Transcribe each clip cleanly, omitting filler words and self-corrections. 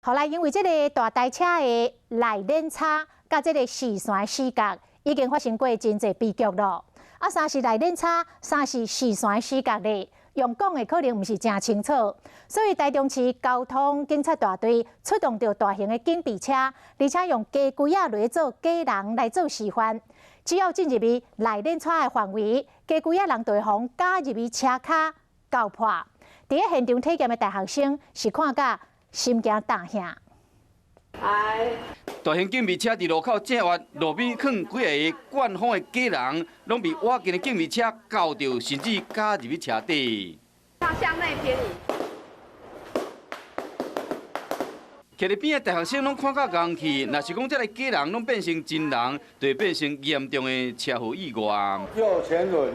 後來因為這个大台車的內輪差，佮這个視線死角，已經發生過真濟悲劇咯。啊，啥是內輪差，啥是視線死角咧？用講的可能毋是誠清楚，所以台中市交通警察大隊出動著大型的警備車，而且用雞胿仔來做假人來做示範。只要進入去內輪差的範圍，雞胿仔人就會予咬入去車跤咬破。佇咧現場體驗的大學生是看甲心驚膽嚇。大型警備車佇路口正彎，路邊囥幾个灌風的假人，攏被倚近的警備車咬著，甚至咬入去車底。向內偏移。徛佇邊的大學生攏看甲戇去，若是講這个假人攏變成真人，就會變成嚴重的車禍意外。右前輪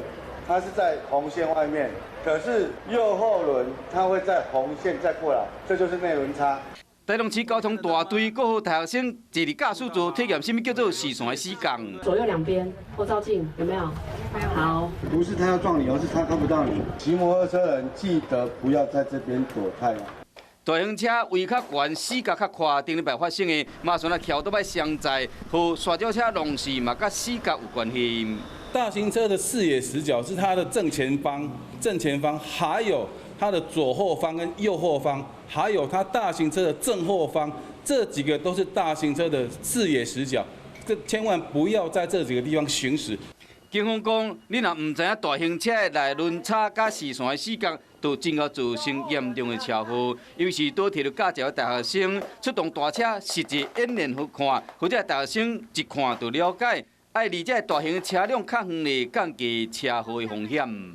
它是在紅線外面，可是右後輪它會在紅線再過來，這就是內輪差。台中市交通大隊閣予大學生坐佇駕駛座體驗啥物叫做視線的死角。左右兩邊後照鏡有沒有？好。不是他要撞你，而是他看不到你。騎摩托車人記得不要在這邊躲太陽。大型車位較懸，死角較寬，頂禮拜發生的馬上來橋都欲雙載，予沙石車弄死嘛，佮死角有關係。大型車的視野死角是它的正前方，正前方還有它的左後方跟右後方，還有它大型車的正後方，這幾個都是大型車的視野死角，這千萬不要在這幾個地方行駛。警方講，你若毋知影大型車的內輪差佮視線的死角，就真會造成嚴重的車禍。尤其是拄摕著駕照的大學生出動大車實際演練予看，予這大學生一看就了解，愛離這大型車輛較遠咧，降低車禍的風險。